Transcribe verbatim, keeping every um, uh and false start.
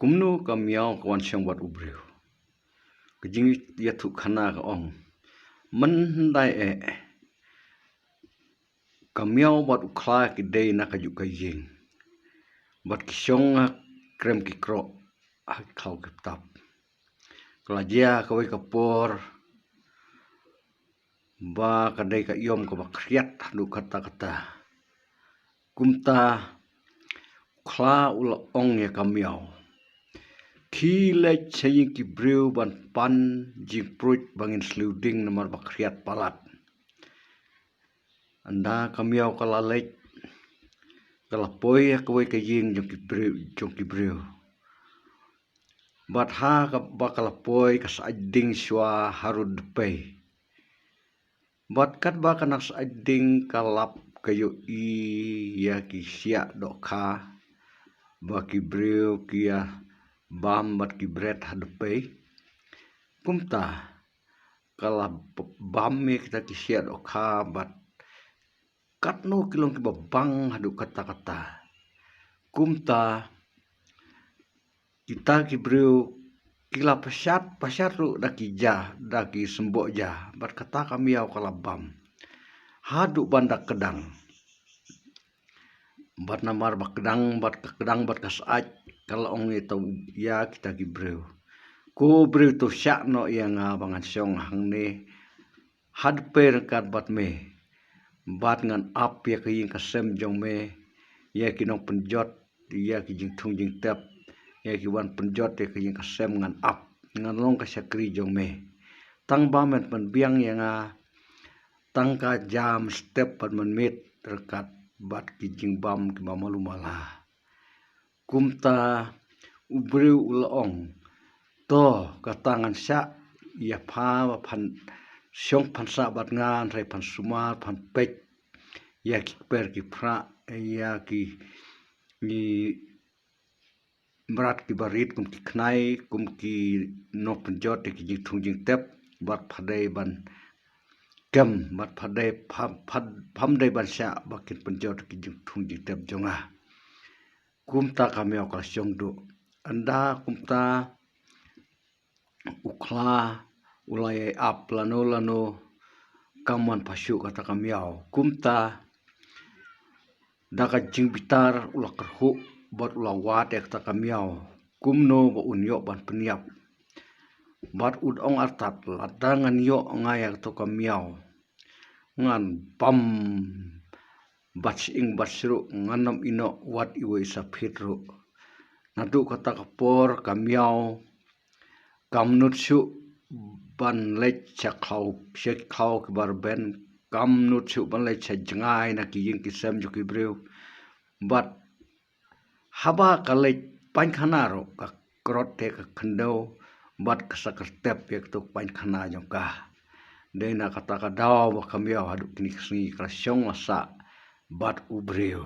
Kumno ka miaw ka wan shong bad u briew? Ka jingïathuh khana ka ong, mynhyndai eh ka miaw bad u khla ki dei na kajuh ka ïing, bad ki shong ha krem ki kroh, ha ki khlaw ki btap. Ka la jia kawei ka por ba ka dei ka ïom kaba khriat haduh katta katta. Kumta u khla u la ong ïa ka miaw, khie leit sha ïing ki briew ban pan jingpruid ba ngin sliew ding namar ba khriat palat. Ynda ka miaw ka la leit, ka la poi ha kawei ka ïing jong ki briew, jong ki briew. Bad ha kaba ka la poi ka sait ding shuwa harud dpei. Bad katba ka nang sait ding ka lap ka ïohi ïa ki siah dohkha ba ki briew ki ïa bam bad ki bret ha dpei. Kumta ka la bam ïa kita ki siah dohkha bad katno ki long kiba bang haduh katta katta. Kumta kita ki briew ki la pashat pashat ruh da ki ja, da ki symboh ja, bad kata ka miaw ka la bam haduh ban da kdang. Bad namar ba kdang, bad ka kdang bad ka sait, ka la ong ïa kita ki briew, ko briew, to shah noh ïa nga ba ngan shong hangne ha dpei ryngkat bad me, bad ngan ap ïa ka ïing ka sem jong me, ïa ki nongpynjot ïa ki jingthung jingtep, ïa ki wan pynjot ïa ka ïing ka sem ngan ap, ngan long ka shakri jong me. Tang ba men pynbiang ïa nga tang ka jam step bad mynmiet ryngkat bad ki jingbam kiba malu mala. Kumta u briew u la ong, to kata ngan shah ïa pha ba phan shong phan sah bad nga, hynrei phan sumar phan peit ïa ki kper ki phrah, ïa ki, ki mrad kiba rit kum ki khnai, kum ki nongpynjot ïa ki jingthung jingtep, bad pha dei ban kem, bad pha dei pha, pha, pham dei ban shah ba kin pynjot ïa ki jingthung jingtep jong nga. Kumta ka miaw ka la shong duh. Ynda kumta u khla u la ïai ap lano lano kam wan pha shuh kata ka miaw. Kumta da ka jingbitar u la kyrhuh bad u la wad ïa kata ka miaw kumno ba un ïoh ban pynïap. Bad u da ong artat, lada ngan ïoh nga ïa kato ka miaw, ngan bam bad shyieng bad shruh, ngan ym ïehnoh wat iwei i saphit ruh. Naduh kata ka por ka miaw kam nud shuh ban leit sha khlaw, sha khlaw kiba rben, kam nud shuh ban leit sha jngai na ki ïing ki sem jong ki briew. Bad haba ka leit paikhana ruh ka krot te ka khyndew bad ka sa kyrtep ïa kato ka paikhana jong ka. Dei na kata ka daw ba ka miaw haduh kine ki sngi ka la shong la sah bad u briew.